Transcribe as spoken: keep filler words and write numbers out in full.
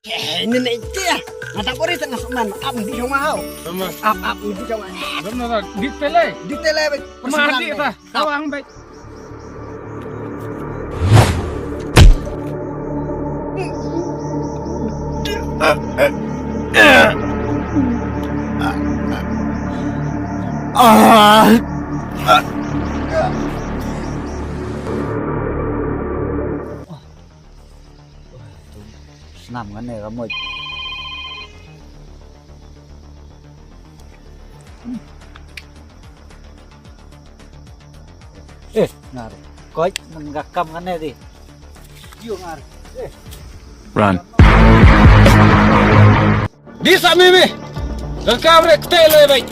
Eh, ini nih dia. Ngata pori tengah suman. Ap di jong mau. Ap ap di jong mau. Di tele. Di tele. Kemar di ta. Tawang baik. Snam ngan ne ka moj. Eh, ngar. Koj, nang ga kam ngan ne di. Yo ngar. Eh. Run. Di sa mi mi. Ga kam re kte le bai.